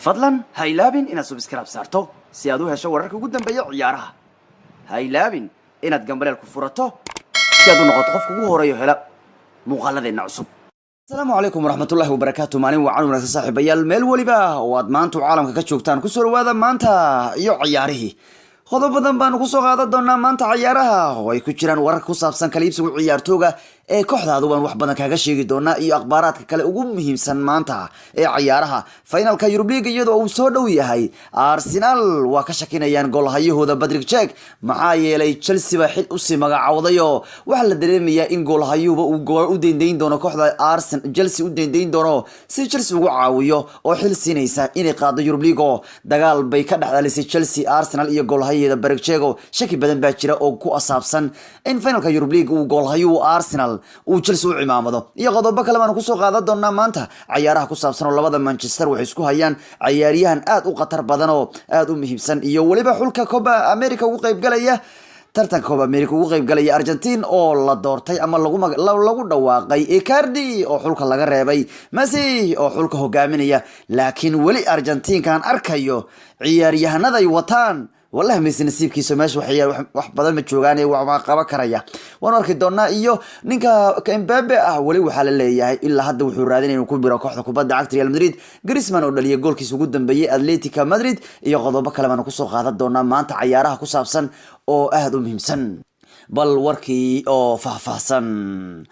Fadlan ha ilaabin inaad subscribe saarto si aad u hesho wararka ugu dambeeya ciyaaraha. Ha ilaabin inaad gambaleel ku furato si aad u noqoto qofka ugu horeeyo hela muuqaaladeenna cusub. Asalaamu calaykum waraxmatullahi wabarakaatu. Maalin wacan, wanaagsan, saaxiibayaal, meel weliba oo aad maanta caalamka ka joogtaan. Kusoo dhawaada maanta iyo ciyaarihii. Qodob badan baanu kusoo qaadan doonaa maanta ciyaaraha, oo ay ku jiraan wararka ku saabsan kala iibsiga ciyaartooga ee kooxdaadu baan wax badan kaaga sheegi doonaa, iyo akhbaaraadka kale ugu muhiimsan maanta ee ciyaaraha. Finalka Yurub League iyadoo uu soo dhow yahay, Arsenal waa ka shakinayaan goolhayahooda Patrick Cech, maxaa yeelay Chelsea baa xil usii magacowdayoo waxaa la dareemayaa in goolhayuhuba uu gool u deyndeyn doono kooxda Arsenal, Chelsea u deyndeyn doono si Chelsea ugu caawiyo, oo xil siinaysa inay qaado Yurub League. Oo dagaal bay ka dhex dhalisay Chelsea, Arsenal iyo goolhayaheeda Patrick Cech. Shaki badan baa jira oo ku asaabsan in finalka Yurub League uu goolhayuhu Arsenal uu Chelsea u cimaamado, iyo qodobo kale baanu kusoo qaadan doonaa maanta cayaaraha ku saabsan, oo labada Manchester waxay isku hayaan cayaaryahan aad u khatar badan oo aad u muhiimsan, iyo weliba xulka Copa America ugu qaybgalaya, tartanka Copa America ugu qaybgalaya Argentine oo la doortay ama lagu dhawaaqay Icardi oo xulka laga reebay, Messi oo xulka hogaaminaya. Laakiin weli Argentinkan arkayo ciyaaryahanaday wataan, wallahi Messi nasiibkiisa meesha wax badan ma joogaan, waa qaban karaya, waanu arki doonaa. Iyo ninka Mbappe ah, weli waxaa la leeyahay ilaa hadda wuxuu raadinaya inuu ku biro kooxda kubadda cagta Real Madrid. Griezmann oo dhaliyay goolkiisa ugu dambeeyey Atletico Madrid, iyo qodobo kale baanu kusoo qaadan doonaa maanta cayaaraha ku saabsan oo aada u muhiimsan. Bal warkii oo faahfaahsan.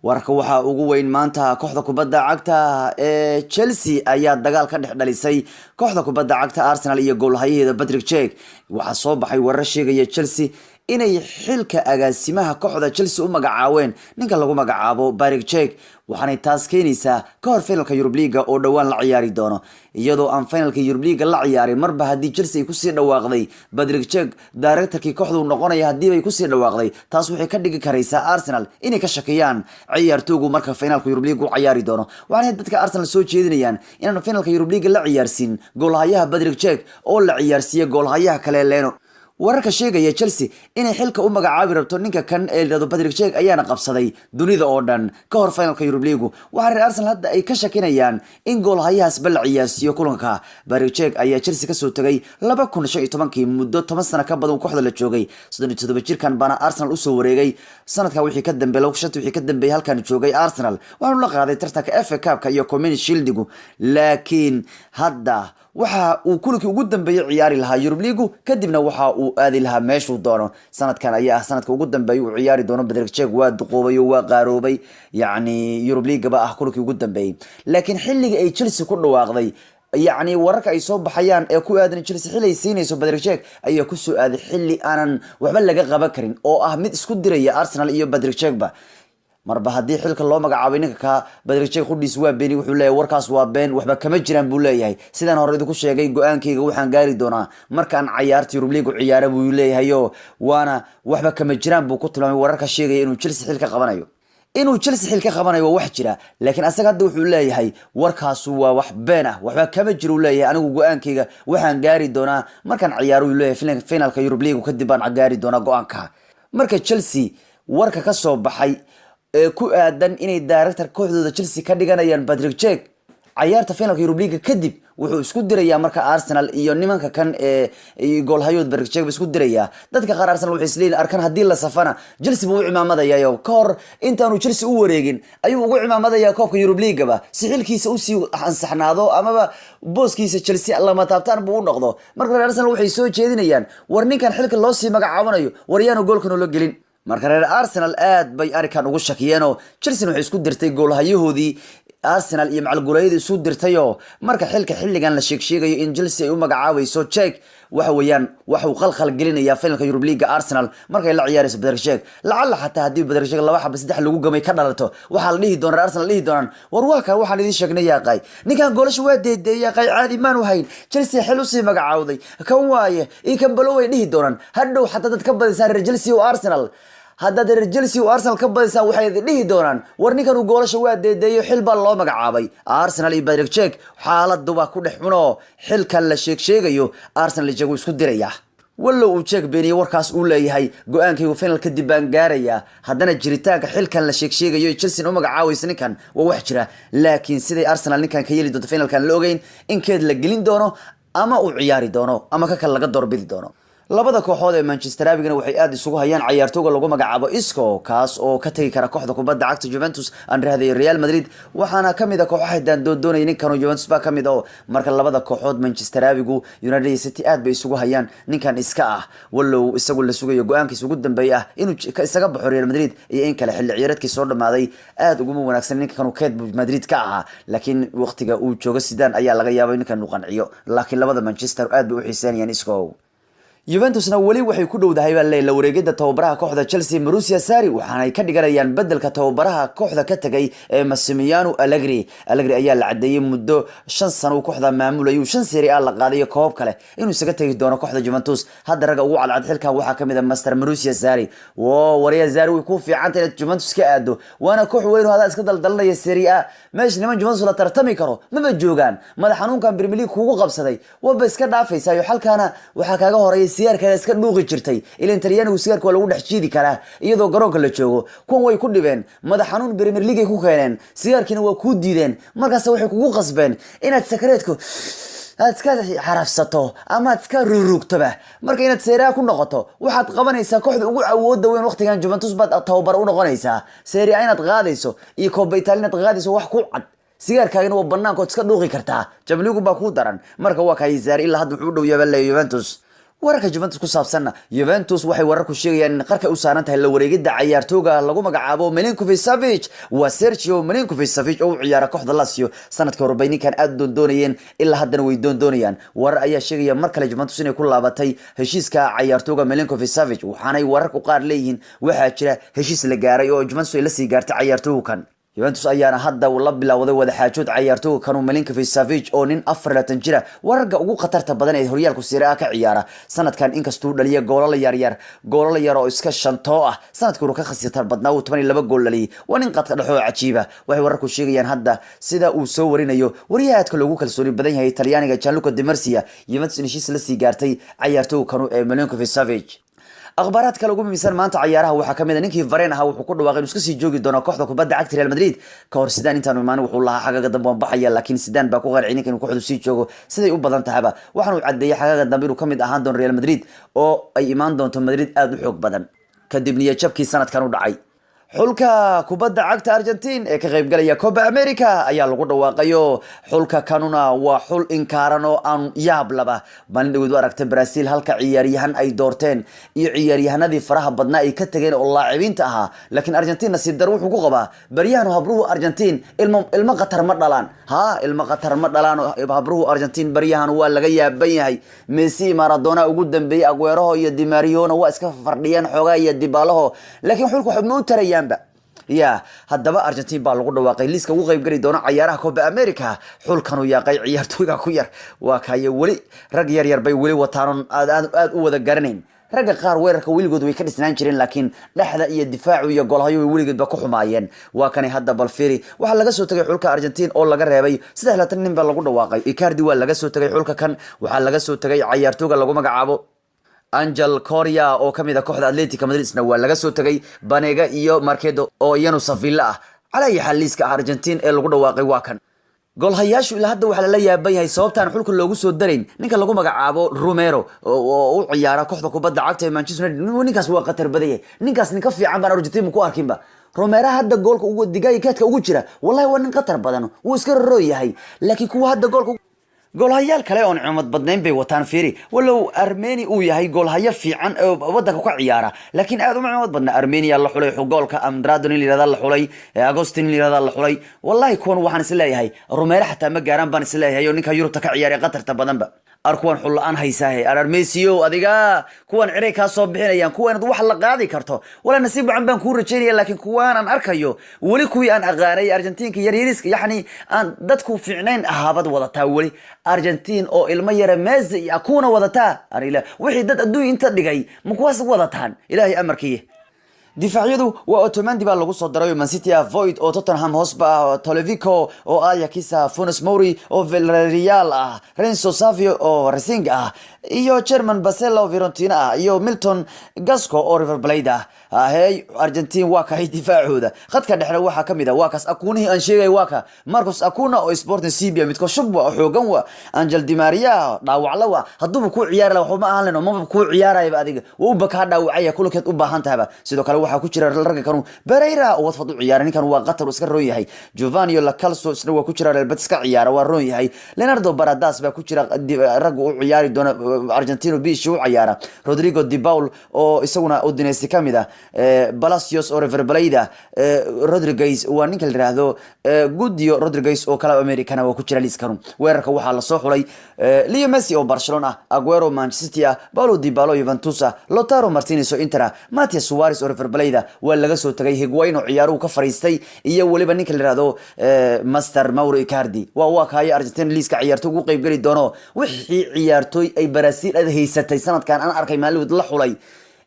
Warka waxaa ugu weyn maanta, kooxda kubadda cagta ee Chelsea ayaa dagaal ka dhex dhalisay kooxda kubadda cagta Arsenal iyo goolhayaheeda Patrick Cech. Waxaa soo baxay warar sheegaya Chelsea inay xilka agaasimaha kooxda Chelsea u magacaaween ninka lagu magacaabo Patrick Cech, waxaanay taas keenaysaa ka hor finalka Yurub Liiga oo dhowaan la ciyaari doono, iyadoo aan finalka Yurub Liiga la ciyaarin. Marba haddii Chelsea ay kusii dhawaaqday Patrick Cech directorkii kooxdu noqonaya, haddiibay kusii dhawaaqday, taas waxay ka dhigi karaysaa Arsenal inay ka shakiyaan ciyaartoogu marka finalka Yurub Liiga u ciyaari doono. Waxaanay dadka Arsenal soo jeedinayaan inaanu finalka Yurub Liiga la ciyaarsiin goolhayaha Patrick Cech oo la ciyaarsiiya goolhayaha kale Leno. Wararka sheegaya Chelsea inay xilka u magacaabi rabto ninka kan ee layihahdo Patrick Cech ayaana qabsaday dunida oo dhan ka hor finalka Yurub Liigu. Waxaa reer Arsenal hadda ay ka shakinayaan in goolhayahaasba la ciyaarsiiyo kulanka. Patrick Cech ayaa Chelsea kasoo tegay 2015-kii, muddo 10 sano ka badan kooxda la joogay. 37 jirkan baana Arsenal usoo wareegay sanadka wixii ka dambeey, 2005 wixii ka dambeeyay halkan joogay Arsenal. Waxaanu la qaaday tartanka FA Cupka iyo Community Shieldigu, laakiin hadda waxa uu kulankii ugu dambeeyey ciyaari lahaa Yurub Liigu, kadibna waxa uu aadi lahaa meeshuu doono. Sanadkan ayaa ah sanadka ugu dambeeyay uu ciyaari doono Patrick Cech. Waa duqoobay oo waa qaaroobay, yacni Yurub Liigaba ah kulankii ugu dambeeyey. Laakiin xilliga ay Chelsea ku dhawaaqday, yacni wararka ay soo baxayaan ee ku aadan Chelsea xil ay siinayso Patrick Cech, ayaa kusoo aaday xilli aanan waxba laga qaban karin, oo ah mid isku diraya Arsenal iyo Patrick Cechba. Marba haddii xilka loo magacaabay ninka ka Patrick Cech, qudhiis waa beeni. Wuxuu leeyahay warkaas waa been, waxba kama jiraan buu leeyahay. Sidaan hore idinku sheegay, go-aankayga waxaan gaari doonaa markaan cayaarta Yurub League ciyaara buu leeyahayo, waana waxba kama jiraan buu ku tilmaamay wararka sheegaya inuu Chelsea xil ka qabanayo. Inuu Chelsea xil ka qabanayo waa wax jira, laakiin asaga hadda wuxuu leeyahay warkaasu waa wax been ah, waxba kama jiro uu leeyahay. Anigu go-aankayga waxaan gaari doonaa markaan ciyaaro uu leeyahay finalka Yurub League, kadib baan gaari doonaa go-aanka. Marka Chelsea warka ka soo baxay ee ku aadan inay director kooxdooda Chelsea ka dhiganayaan Patrick Cech cayaarta finalka Yurub League kadib, wuxuu isku dirayaa marka Arsenal iyo nimanka kan ee goolhayood Patrick Cech isku dirayaa. Dadka qaar Arsenal waxay isleeyihin arkan haddii la safana Chelsea buu u cimaamadayaa, ka hor intaanu Chelsea u wareegin ayuu ugu cimaamadayaa koobka Yurub Leagueba si xilkiisa usii ansaxnaado amaba booskiisa Chelsea lama taabtaan buu u noqdo. Marka reer Arsenal waxay soo jeedinayaan, war ninkan xilka loo sii magacaabanayo, war yaanu goolkan ula gelin. Marka reer Arsenal aad bay arrinkan ugu shakiyeenoo Chelsea waxay isku dirtay goolhayahoodii Arsenal iyo macalgulayada isu dirtayoo. Marka xilka xilligan la sheegsheegayo in Chelsea ay u magacaabayso Cech, waxa weeyaan waxuu khalkhal gelinayaa finalka Yurub Leaga Arsenal markay la ciyaarayso Patrick Cech. Lacalla xataa haddii Patrick Cech laba xaba saddex lagu gamay ka dhalato, waxaa la dhihi doonaa, Arsenal dhihi doonaan, war waa kan waxaan idiin sheegnay yaaqay, ninkan goolasha waa deedeeyay yaaqay, caadi maanu hayn, Chelsea xil usii magacaawday kan waaye iyo kan balo way dhihi doonaan hadhow. Xataa dad ka badisaan reer Chelsea oo Arsenal, haddaad reer Chelsea oo Arsenal ka badisaan, waxay dhihi doonaan, war ninkan uu goolasha waa deedeeyo, xil baa loo magacaabay. Arsenal iyo Patrick Cech xaaladu waa ku dhex xuno, xilkan la sheeg sheegayo Arsenal ijagu isku diraya. Wallow uu Cech beeniyey warkaas uu leeyahay go-aankaygu final kadib baan gaarayaa, haddana jiritaanka xilkan la sheegsheegayo Chelsea u magacaawaysa ninkan waa wax jira. Laakiin siday Arsenal ninkan ka yeeli doonto finalkan la ogeyn, in keed la gelin doono ama uu ciyaari doono ama ka kale laga doorbidi doono. Labada kooxood ee Manchester abigana waxay aada isugu hayaan cayaartooga lagu magacaabo Isco, kaas oo ka tegi kara kooxda kubadda cagta Juventus, aan rahday Real Madrid. Waxaana kamid a kooxaha doondoonaya ninkan Juventus baa kamid oo. Marka labada kooxood Manchester abigu, United iyo City, aad bay isugu hayaan ninkan iska ah, wallow isagu la sugayo go-aankiisa ugu dambeeya ah inuu isaga baxo Real Madrid iyo in kale. Xilli ciyaareedkii soo dhamaaday aada uguma wanaagsan ninkan, keed Madrid ka ahaa, laakiin waqtiga uu joogo Zidane ayaa laga yaabay ninkan uu qanciyo. Laakiin labada Manchester aad bay u xiiseynayaan Isco. Juventusna weli waxay ku dhowdahay baa leey la wareegida tababaraha kooxda Chelsea, Maurizio Sarri, waxaanay ka dhiganayaan bedelka tababaraha kooxda ka tagay ee Massimiliano Allegri. Allegri ayaa la cadeeyey muddo 5 sano uu kooxda maamulayay, shan Serie A la qaadayo, koobab kale, inuu isaga tegi doono kooxda Juventus. Hadda ragga ugu cadcad xilkan waxaa kamid ah Master Maurizio Sarri. Wo warya Sarri, way ku fiicanta inaad Juventus ka aado, waana koox weyn oo hadaa iska daldalanaya Serie A. Meesha niman Juventus la tartami karo maba joogaan. Madax xanuunkan Premier League kugu qabsaday waba iska dhaafaysaa, xalkaana waxaa kaaga horeeya sigaarkaaga iska dhuuqi jirtay. Ilan Talyaanigu sigaarka waa lagu dhex jiidi karaa iyadoo garoonka la joogo. Kuwan way ku dhibeen, madax xanuun Premier League ay ku keeneen, sigaarkiina waa kuu diideen. Markaas waxay kugu qasbeen inaad sakareedku aad iska xarafsato ama aad iska rurugtoba. Marka inaad Serie A ku noqoto waxaad qabanaysaa kooxda ugu awooda weyn waqtigan, Juventus, baad tababar u noqonaysaa. Serie A inaad qaadayso iyo Coppa Italia inaad qaadayso wax ku cad, sigaarkaagina waa banaankood iska dhuuqi kartaa. Jamligu baa kuu daran. Marka waa kay Sarri ilaa hadda wuxuu u dhow yaaba leeya Juventus. Wararka Juventus ku saabsanna, Juventus waxay wararku sheegayaan in qarka u saaran tahay la wareegida cayaartooga lagu magacaabo Milinkovic Savic. Waa Sergio Milinkovic Savic oo u ciyaara kooxda Lazio. Sanadkii hore bay ninkan aada doondoonayeen, ilaa haddana way doondoonayaan. Warar ayaa sheegaya mar kale Juventus inay ku laabatay heshiiska cayaartooga Milinkovic Savic, waxaanay wararku qaar leeyihiin waxaa jira heshiis la gaaray oo Juventus ay lasii gaartay cayaartooga kan. Juventus ayaana hadda la bilowday wadaxaajood cayaartooga kanu Milinkovic Savic oo nin 24 jira, wararka ugu khatarta badan ee horyaalku Serie A ka ciyaara sanadkan, inkastuu dhaliya goolala yaryar, goolala yar oo iska shantoo ah. Sanadkii uu ka khasitar badnaa uu 12 gool dhaliyay. Waa nin qadka dhexoo cajiiba. Waxay wararku sheegayaan hadda, sida uu soo warinayo wariyaha aadka loogu kalsooni badan yahay Talyaaniga Gianluca Di Marzio, Juventus in heshiis la sii gaartay cayaartooga kanu ee Milinkovic Savic. Akhbaaraad kale ugu muhiimsan maanta cayaaraha waxaa kamid a ninkii Varane ahaa wuxuu ku dhawaaqay inuu iska sii joogi doono kooxda kubadda cagta Real Madrid. Ka hor Zidane intaanu imaanin wuxuu lahaa xagaga dambe waan baxaya, laakiin Zidane baa ku qanciyay ninka inuu kooxdu sii joogo siday u badan tahaba. Waxaanu caddeeyay xagaga dambe inuu kamid ahaan doono Real Madrid oo ay imaan doonto Madrid aada u xoog badan kadib niyad jabkii sanadkan u dhacay. Xulka kubadda cagta Argentine ee ka qaybgalaya Copa America ayaa lagu dhawaaqayo. Xulka kanuna waa xul inkaaran oo aan yaab laba. Maalin dhaweyd u aragtay Brazil halka ciyaaryahan ay doorteen iyo ciyaaryahanadii faraha badnaa ay ka tageen oo laacibiinta ahaa. Laakiin Argentine nasiib daro wuxuu ku qabaa baryahan habruhu Argentine ilmo khatar ma dhalaan. Ha, ilmo khatar ma dhalaan habruhu Argentine baryahan, waa laga yaaban yahay. Messi, Maradona ugu dambeeyey, Agueroho iyo Di Mariona waa iska fardhiyeen xoogaa iyo Dybalaho, laakiin xulka waxba ma u tarayaanba ya. Haddaba Argentine baa lagu dhawaaqay liiska ugu qaybgeli doona cayaaraha Copa America. Xulkanu yaaqay ciyaartooyga ku yar, waa kaye weli rag yar yar bay weli wataan aad aad aad u wada garanayn. Ragga qaar weerarka weligood way ka dhisnaan jireen, laakiin dhexda iyo difaacu iyo golhayo way weligoodba ku xumaayeen. Waa kani hadda balfiri. Waxaa laga soo tagay xulka Argentine oo laga reebay 23 nin baa lagu dhawaaqay. Icardi waa laga soo tagay xulka kan. Waxaa laga soo tagay cayaartooga lagu magacaabo Angel Correa oo kamid ah kooxda Atletico Madridna waa laga soo tagay, Banega iyo Marquedo oo iyanu Sevilla ah. Calaa ayi xaal, liiska Argentine ee lagu dhawaaqay waa kan. Goolhayaashu ilaa hadda waxaa lala yaaban yahay sababtaan xulka loogu soo darayn ninka lagu magacaabo Romero oo u ciyaara kooxda kubadda cagta ee Manchester United. Ninkaas waa khatar badan yahay. Ninkaas nin ka fiican baan Argentina ku arkinba. Romero hadda goolka ugu digay keedka ugu jira, wallahi waa nin khatar badan, wuu iska roroo yahay. Laakiin kuwa hadda goolka, goolhayaal kale oon cumad badnayn bay wataan. Fiiri, walow Armeni uu yahay goolhayo fiican oo wadanka ka ciyaara, laakiin aad uma cumad badna. Armenia la xulay goolka, Andrado nin la yihahda la xulay, Agustin nin la yihahda la xulay. Wallahi kuwan waxaan is leeyahay Romero xataa ma gaaraan baan is leeyahay, oo ninka Yurubta ka ciyaaray qatarta badanba. Ar kuwan xul la-aan haysaahe, ar Messio adiga kuwan ciray kaa soo bixinayaan, kuwan wax la qaadi karto wala nasiib wacan baan kuu rajaynaya. Laakiin kuwaan arkayo weli kuwii aan aqaanay Argentinka yaryariska, yaxni aan dadku fiicnayn ahaabad wadataa. Weli Argentine oo ilmo yara Messi iyo Acuna wadataa. Arila wixii dad adduun inta dhigay ma kuwaas wadataan? Ilaahay amarkii. Difaacyadu waa Otamendi baa lagu soo daray oo Man City ah, Foyth oo Tottenham Hotspur ah, Tagliafico oo Ajax ah, Funes Mori oo Villarreal ah, Renzo Savio oo Racing ah, iyo German Pezzella oo Fiorentina ah, iyo Milton Gasco oo River Plate ah. Hey, Argentine waa kahay difaacooda. Khadka dhexna waxaa kamid ah, waa kaas Acuñihii aan sheegay, waa ka Marcos Acuna oo Sporting CP, midko shub wa oo xoogan, wa Angel Di Maria dhaawacla, wa hadduuba ku ciyaari lahaa waxba ma ahaan leno, maba ku ciyaarayaba adiga, waa uba kaa dhaawacaya kulankeed u baahan tahaba. Sidoo kale waxaa ku jira ragga kanu Pereira oo Watford u ciyaaray, ninkan waa qatar, iska roon yahay. Giovanni Lo Celso isna waa ku jira, Real Betis ka ciyaara, waa roon yahay. Leonardo Paredes baa ku jira ragga u ciyaari doona Argentino PSG u ciyaara. Rodrigo De Paul oo isaguna Udinese kamid ah, Palacios oo River Plate ah, Rodriguez waa ninka la yiraahdo Guido Rodriguez oo kala Americana waa ku jira liiskanu. Weerarka waxaa lasoo xulay Leo Messi oo Barcelona ah, Aguero Manchester City ah, Paulo Dybala oo Juventus ah, Lautaro Martinez oo Inter ah, Matias Suarez oo River Plate ah, waa laga soo tagay Higuain oo ciyaaruhu ka fariistay, iyo weliba ninka la yiraahdo Master Mauro Icardi. Waa kaayo Argentina liiska ciyaartoy ugu qayb geli doono. Wixii ciyaartoy ay Brazil ad haysatay sanadkan aan arkay maalin la xulay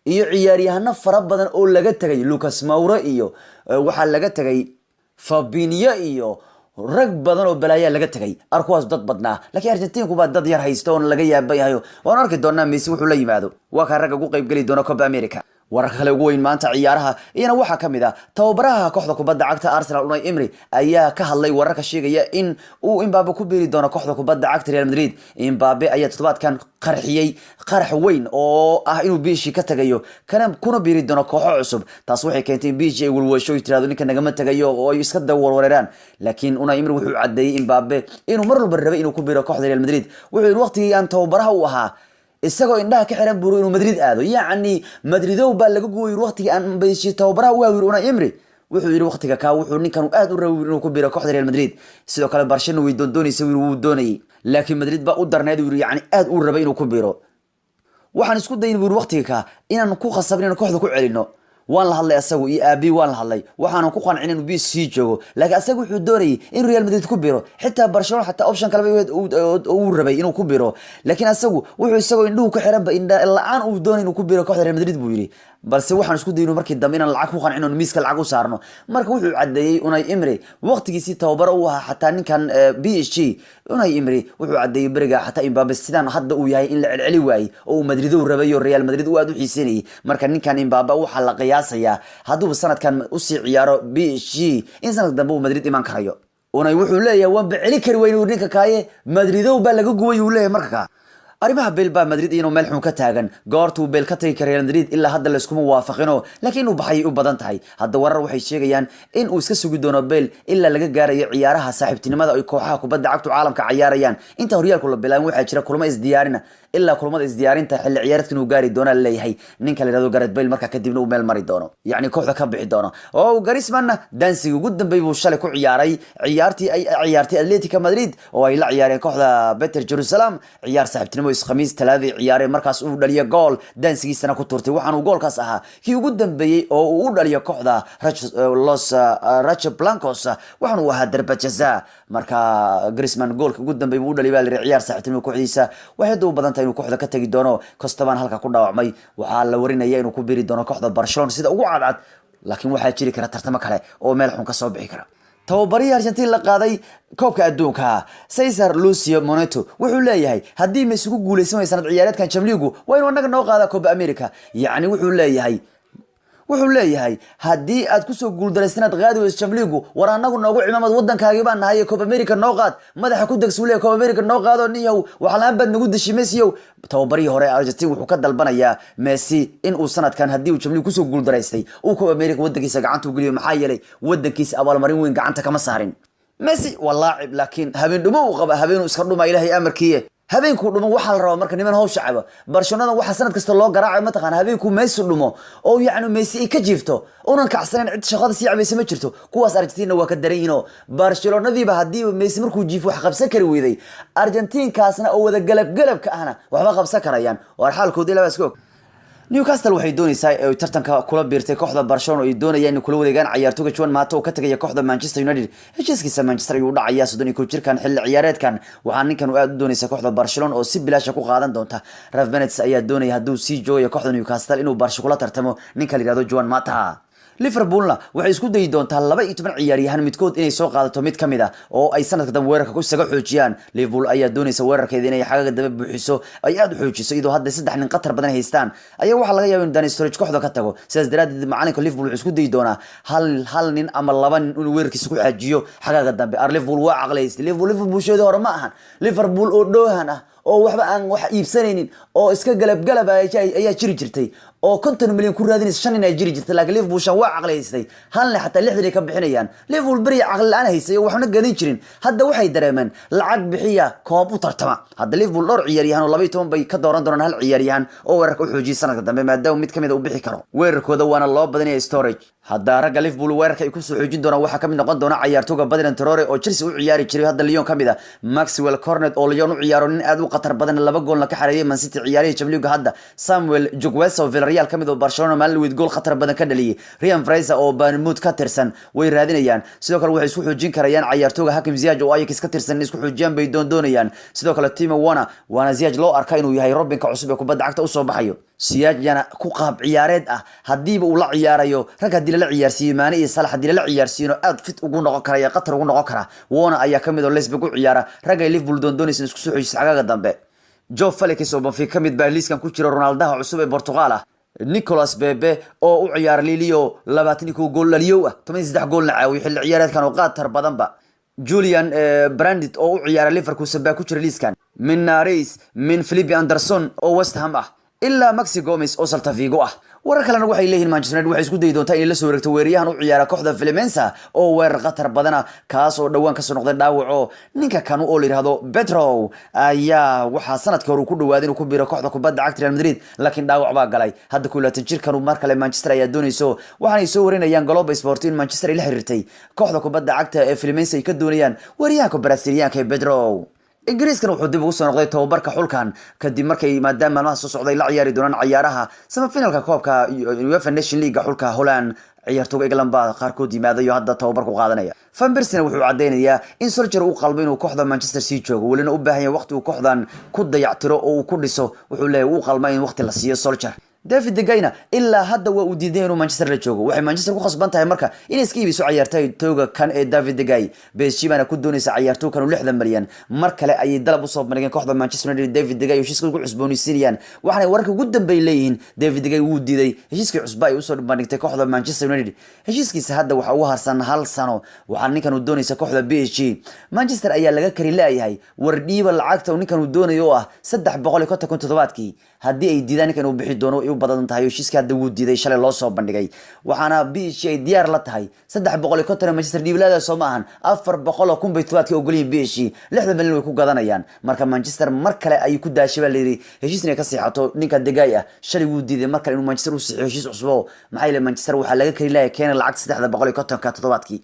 iyo ciyaaryahano fara badan oo laga tagay, Lucas Moura iyo waxaa laga tagay Fabinho iyo rag badan oo balaayaa laga tagay, arkuwaas dad badnaa, laakiin Argentinku baa dad yar haysta oon laga yaaba yahayo. Waan arki doonaa Messi wuxuu la yimaado. Waa kaa ragga ugu qayb geli doona Copa America. Wararka kale ugu weyn maanta ciyaaraha iyana waxaa ka mid ah, tababaraha kooxda kubadda cagta Arsenal Unai Emery ayaa ka hadlay wararka sheegaya in uu Mbappe ku biiri doono kooxda kubadda cagta Real Madrid. Mbappe ayaa toddobaadkan qarxiyey qarax weyn oo ah inuu PSG ka tagayo kana kuna biiri doono kooxo cusub. Taas waxay keentay in PSG ay walwasho, ay tirahdo ninka nagama tagayo, oo ay iska dawarwareeraan. Laakiin Unai Emery wuxuu caddeeyey Mbappe inuu mar walba rabay inuu ku biiro kooxda Real Madrid. Wuxuu yidhi waqtigii aan tababaraha u ahaa, isagoo indhaha ka xiran buuro inuu Madrid aado, yacni Madridow baa laga gooyay waqtigii aan PSG tababaraha u yiri Unai Emery. Wuxuu yidhi waqtiga kaa wuxuu ninkan aad u rabay inuu ku biro kooxda Real Madrid. Sidoo kale Barcelona way doondoonaysa, wuu doonayay, laakiin Madrid baa u darneed, yiri, yacni aad u rabay inuu ku biro. Waxaan isku dayin buu yiri waqtiga kaa inaan ku khasabin inaan kooxda ku celino. Waan la hadlay asagu iyo aabii, waan la hadlay, waxaanan ku qancin inuu PSG joogo, laakiin asaga wuxuu doonayay inuu Real Madrid ku biro. Xitaa Barcelona xataa option kaleba uu rabay inuu ku biro, laakiin asagu wuxuu isagoo indhuhu ka xiranba indha la-aan uu doonay inuu ku biro kooxda Real Madrid buu yidhi. Balse waxaan isku dayno markii dambe inaan lacag ku qancin oon miiska lacag u saarno. Marka wuxuu caddeeyey Unai Emery waqtigiisii tababaro u ahaa xataa ninkan PSG, Unai Emery wuxuu caddeeyey beriga xataa Mbappe sidaan hadda uu yahay in la celceli waayey oo uu Madridow rabay oo Real Madrid uu aad u xiiseynayay. Marka ninkan Mbappe waxaa la qiyaasayaa hadduuba sanadkan usii ciyaaro PSG in sanadka dambe uu Madrid iman karayo. Unai wuxuu leeyahay waan baceli kari weyne ninka kaaye, Madridow baa laga gubay, uu leeyahay. Marka kaa arrimaha Bale baa Madrid inuu meel xun ka taagan. Goortuu Bale ka tagi kara Real Madrid ilaa hadda layskuma waafaqino, laakiin inuu baxayay u badan tahay. Hadda warar waxay sheegayaan in uu iska sugi doono Bale ilaa laga gaarayo ciyaaraha saaxiibtinimada ay kooxaha kubadda cagtu caalamka cayaarayaan. Inta horyaalku la bilaabin waxaa jira kulamo isdiyaarina, ilaa kulamada isdiyaarinta xilli ciyaareedkan uu gaari doona laleeyahay ninka la yihahdo Gareth Bale. Markaa kadibna uu meel mari doono, yacni kooxda ka bixi doono. Oo Griezmann dansiga ugu dambeey buu shalay ku ciyaaray ciyaartii ay ciyaartay Atletico Madrid oo ay la ciyaareen kooxda Beitar Jerusalem, ciyaar saaxiibtinimo Iskhamiis Talaadii ciyaareen. Markaas uu dhaliyo gool, dansigiisana ku turtay, waxaanu goolkaas ahaa kii ugu dambeeyey oo uu u dhaliyo kooxda Los Rojiblancos, waxaanu uu ahaa darba jaza. Marka Griezmann goolka ugu dambeey buu u dhaliyay baa la yidhi ciyaar saaxiibtinimo kooxdiisa. Waxay hadda u badan tahay inuu kooxda ka tagi doono. Costaban halka ku dhaawacmay, waxaa la warinaya inuu ku biri doono kooxda Barcelona sida ugu cadcad, laakiin waxaa jiri kara tartamo kale oo meel xun ka soo bixi kara. Tababarihii Argentin la qaaday koobka adduunka Cesar Lucio Moneto wuxuu leeyahay haddii ma isugu guuleysan way sanad ciyaareedkan Champions League, waa inuu annaga noo qaadaa Copa America. Yacni wuxuu leeyahay haddii aad kusoo guuldaraysan inaad qaadi weyso Champions League, war annagu noogu cimaamad, waddankaagii baan nahay, Copa America noo qaad, madaxa ku degsu leeyahay, Copa America noo qaado niyow, waxlaan baad nagu dishay Messi-ow. Tababarihii hore Argentin wuxuu ka dalbanayaa Messi in uu sanadkan haddii uu Champions League kusoo guuldaraystay uu Copa America waddankiisa gacanta u geliyo, maxaa yeelay waddankiisa abaalmarin weyn gacanta kama saarin. Messi waa laacib, laakiin habeen dhumo uu qaba, habeenuu iska dhuma, Ilaahay amarkiiye habeenkuu dhumo. Waxaa la rabaa marka niman hawsha cabo. Barcelonada waxaa sanad kasta loo garaacay mataqaana habeenkuu Messi dhumo oo yacni Messi ay ka jiifto unan kacsanayn, cid shaqada sii cabaysa ma jirto. Kuwaas Argentina waa ka daran yihiin oo Barcelonadiiba haddiiba Messi markuu jiifo wax qabsan kari weyday, Argentinkaasna oo wada galab galabka ahna waxba qabsan karayaan. Waar xaalkooda ilaa baa iska og. Newcastle waxay doonaysaa ay tartanka kula biirtay kooxda Barcelona oo ay doonayaan inay kula wareegaan ciyaartooyga Juan Mata oo ka tagaya kooxda Manchester United. Heshiiskiisa Manchester ayuu u dhacayaa 31 jirkan xilli ciyaareedkan. Waxaa ninkan uu aad u doonaysa kooxda Barcelona oo si bilaasha ku qaadan doonta. Rafa Benitez ayaa doonaya hadduu sii joogayo kooxda Newcastle inuu Barca kula tartamo ninka la yihahdo Juan Mata. Liverpoolna waxay isku dayi doontaa 12 ciyaaryahan midkood inay soo qaadato mid kamid ah oo ay sanadka dambe weerarka ku isaga xoojiyaan. Liverpool ayaa doonaysa weerarkeeda inay xagaga dambe buuxiso, ay aada u xoojiso, iyadoo hadda saddex nin khatar badan haystaan. Ayaa waxaa laga yaaba in Dani Sturridge kooxda ka tago. Sidaas daraadeed macalinka Liverpool wuxuu isku dayi doonaa hal nin ama laba nin inuu weerarkiisa ku xaajiyo xagaga dambe. Ar Liverpool waa caqlaystay. Liverpool Liverpool sheedii hore ma ahan. Liverpool oo dhoohan ah oo waxba aan wax iibsanaynin oo iska galab galab ayaa jiri jirtay, oo 50 milyan ku raadinaysa shan nin ay jiri jirtay. Laakiin Liverpool shan waa caqlaystay, halna xataa 60 ay ka bixinayaan. Liverpool beriya caqli la-aan haysay oo waxna gadan jirin. Hadda waxay dareemeen lacag bixiya, koob u tartama. Hadda Liverpool dhowr ciyaaryahan oo 12 bay ka dooran doonaan hal ciyaaryahan oo weerarka u xoojiyay sanadka dambe, maadaama mid kamid a uu bixi karo weerarkooda, waana loo badanaya Sturridge. Hadda ragga Liverpool weerarka ay kusoo xoojin doonaan waxaa kamid noqon doona ciyaartooga Bertrand Traore oo Chelsea u ciyaari jiray, hadda Lyon kamid ah, Maxwell Cornet oo Lyon u ciyaaro, nin aad u khatar badan, laba goolna ka xareeyay Man City ciyaarihii Champions League. Hadda Samuel Chukwueze oo Villarreal kamid oo Barcelona maalin weyd gool khatar badan ka dhaliyay, Ryan Fraser oo Bournemouth ka tirsan way raadinayaan. Sidoo kale waxay isku xoojin karayaan ciyaartooga Hakim Ziyech oo Ajax ka tirsan, in isku xoojiyaan bay doonayaan. Sidoo kale Timo Werner, waana Ziyech loo arka inuu yahay Robinka cusub ee kubadda cagta usoo baxayo. Ziyechna ku qaab ciyaareed ah haddiiba uu la ciyaarayo rag, haddii lala ciyaarsiiyo Maane iyo Salah, haddii lala ciyaarsiino aad fit ugu noqon karaya, qatar ugu noqon kara. Werner ayaa kamid oo Leipzig u ciyaara, ragay Liverpool doondoonaysa in isku soo xoojiso xagaaga dambe. Joao Felix oo Benfica kamid baa liiskan ku jira, Ronaldaha cusub ee Portugal ah, Nicolas Pepe oo u ciyaara Lille, 21 gool dhaliyow ah, 13 goolna caawiyo xilli ciyaareedkan oo qaatar badanba. Julian Brandt oo u ciyaara Leverkusen baa ku jira liiskan, min Nares, min Felipe Anderson oo West Ham ah, ilaa Maxi Gomez oo Celta Vigo ah. Warar kalena waxay leeyihiin Manchester United waxay isku dayi doontaa inay la soo wareegto weeraryahan u ciyaara kooxda Fluminense oo weerar khatar badana, kaas oo dhowaan kasoo noqday dhaawaco. Ninka kanu oo la yidhaahdo Pedro ayaa waxaa sanadkii hore uu ku dhawaaday inuu ku biro kooxda kubadda cagta Real Madrid, laakiin dhaawac baa galay. Hadda 21 jirkanu mar kale Manchester ayaa doonayso. Waxaanay soo warinayaan Globo Sport in Manchester ay la xiriirtay kooxda kubadda cagta ee Fluminense, ay ka doonayaan weeraryahanka Brasiliyaanka ee Pedro. Ingiriiskan wuxuu dib ugu soo noqday tababarka xulkan kadib markay maadaama maalmaha soo socday la ciyaari doonaan ciyaaraha semifinalka koobka UEFA Nation League xulka Holland. Ciyaartooga England baa qaarkood yimaaday oo hadda tababar ku qaadanaya. Van Persie wuxuu cadeynayaa in Solskjaer uu qalbo inuu kooxda Manchester sii joogo, welina u baahan yahay waqti uu kooxdan ku dayactiro oo uu ku dhiso. Wuxuu leeyahay uu qalma in waqti la siiyo Solskjaer. David De Gea ilaa hadda waa uu diiday inuu Manchester la joogo. Waxay Manchester ku khasban tahay marka inay iska iibiso ciyaartooyga kan ee David De Gea. PSG baana ku doonaysa ciyaartooy kan 60 malyan. Mar kale ayay dalab usoo bandhigeen kooxda Manchester United David De Gea heshiiska ugu cusboonaysiinayaan. Waxaanay wararka ugu dambeey leeyihiin David De Gea wuu diiday heshiiskii cusba ay usoo bandhigtay kooxda Manchester United. Heshiiskiisa hadda waxa ugu harsan hal sano. Waxaa ninkan uu doonaysa kooxda PSG. Manchester ayaa laga kari leeyahay wardhiiba lacagta ninkan uu doonayo oo ah 350,000 toddobaadkii. Haddii ay diidaan, ninkan uu bixi doono ay u badan tahay. Heshiiska hadda wuu diiday shalay loo soo bandhigay. Waxaana PSG ay diyaar la tahay 350. Manchester dhiibilaada soo ma ahan, 400,000 bay toddobaadkii ogolyihin. PSG 60 milyan way ku gadanayaan. Marka Manchester mar kale ayay ku daashay baa layidhi heshiis inay ka seexato ninka De Gea ah. Shalay wuu diiday mar kale inuu Manchester u saxiixo heshiis cusbo. Maxaa yeelay Manchester waxaa laga kari lahay keena lacagta 350-ka toddobaadkii.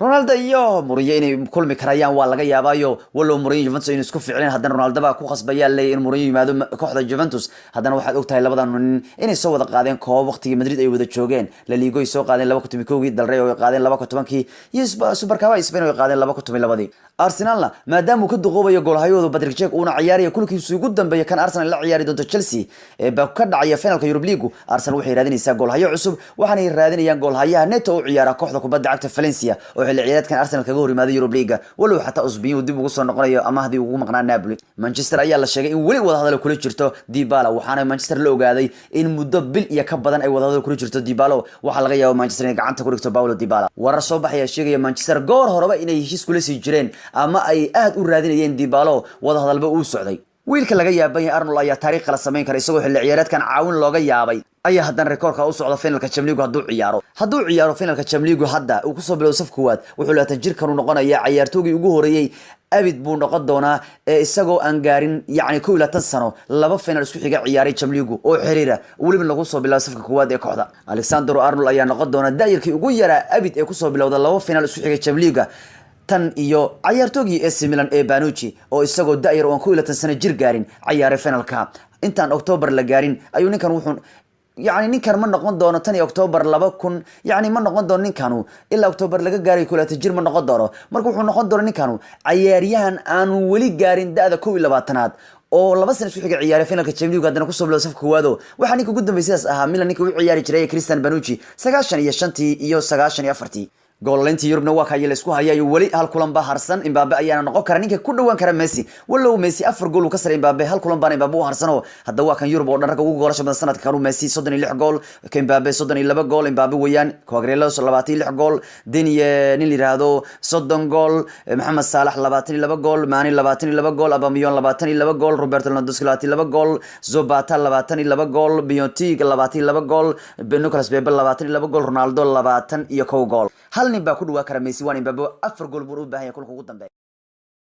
Ronaldo iyo Mourinho inay kulmi karayaan waa laga yaabaayo. Walow Mourinho Juventus aynu isku ficleen, haddana Ronaldo baa ku khasbayaa leeyahy in Mourinho yimaado kooxda Juventus. Haddana waxaad ogtahay labadan nin inay soo wada qaadeen koob waqtigii Madrid ay wada joogeen. La Liga ay soo qaadeen 2011-kii, Del Rey oo ay qaadeen 2010-kii iyo Supercopa Spain oo ay qaadeen 2012-dii. Arsenalna maadaama uu ka duqoobayo goolhayahooda Patrick Cech, uuna ciyaaraya kulkiisu ugu dambeeya kan Arsenal la ciyaari doonto Chelsea ee baa ka dhacaya finalka Europa League, Arsenal waxay raadinaysaa goolhayo cusub. Waxaanay raadinayaan goolhayaha Neto u ciyaara kooxda kubadda cagta Valencia oo xilli ciyaareedkan Arsenal kaga hor yimaaday Europa League, walow xataa Usbiyin dib ugu soo noqonayo amahdii ugu maqnaa Napoli. Manchester ayaa la sheegay in weli wadahadal kula jirto Dybala. Waxaana Manchester la ogaaday in muddo bil iyo ka badan ay wadahadal kula jirto Dybala. Waxaa laga yaabaa Manchester inay gacanta ku dhigto Paulo Dybala. Warar soo baxaya sheegaya Manchester goor horeba inay heshiis kula sii jireen ama ay aad u raadinayeen Dybala, wadahadalba uu socday. Wiilka laga yaaban yahay Arnold ayaa taariikh kala samayn kara, isagoo xilli ciyaareedkan caawin looga yaabay ayaa haddana rekoorka u socda finalka Champions League. Hadduu ciyaaro finalka Champions League hadda uu kusoo bilowdo saf koowaad, wuxuu 20 jirkan uu noqonayaa ciyaartoogii ugu horeeyey abid buu noqon doonaa ee isagoo aan gaarin yacni 21 sano laba final isku xiga ciyaaray Champions League oo xiriira, weliba lagu soo bilaabo safka koowaad ee kooxda. Alexander Arnold ayaa noqon doona da'yarkii ugu yaraa abid ee kusoo bilowda laba final isku xiga Champions League, tan iyo cayaartoogii AC Milan ee Panucci oo isagoo da'yar oo aan 21 sano jir gaarin ciyaaray finalka. Intaan October la gaarin ayuu ninkan wuxuu Yacni ninkan ma noqon doono tan iyo October 2000, yacni ma noqon doono ninkanu ilaa October laga gaaray 21 jir ma noqon doono. Marka wuxuu noqon doona ninkanu cayaaryahan aanu weli gaarin da-da 21aad oo 2 sano isku xiga ciyaaray finalka Champions League, haddana kusoo bilowday safka koowaado. Waxaa ninka ugu dambeeyay sidaas ahaa Milan ninka u ciyaari jiray, Christian Panucci, 95-tii iyo 94-tii. Goolalintii Yurubna waa kaya laisku hayayo, weli hal kulan baa harsan. Mbappe ayaana noqon kara ninka ku dhawaan kara Messi, walow Messi 4 gool uu ka saray Mbappe, hal kulan baana Mbappe u harsano. Hadda waa kan Yurub oo dhan ragga ugu goolasha badan sanadka kanu: Messi 36 gool, Mbappe 32 gool, Mbappe weeyaan, Cucurella 26 gool, Deniye nin la yiraahdo 30 gool, Maxamed Salah 22 gool, Mane 22 gool, Aubameyang 22 gool, Roberto Lewandowski 22 gool, Zapata 22 gool, Piatek 22 gool, Nicolas Pepe 22 gool, Ronaldo 21 gool. Hal nin baa ku dhawaa kara Messi, waan Mbappe, 4 gool buu u baahan yahay kulka ugu dambeeya.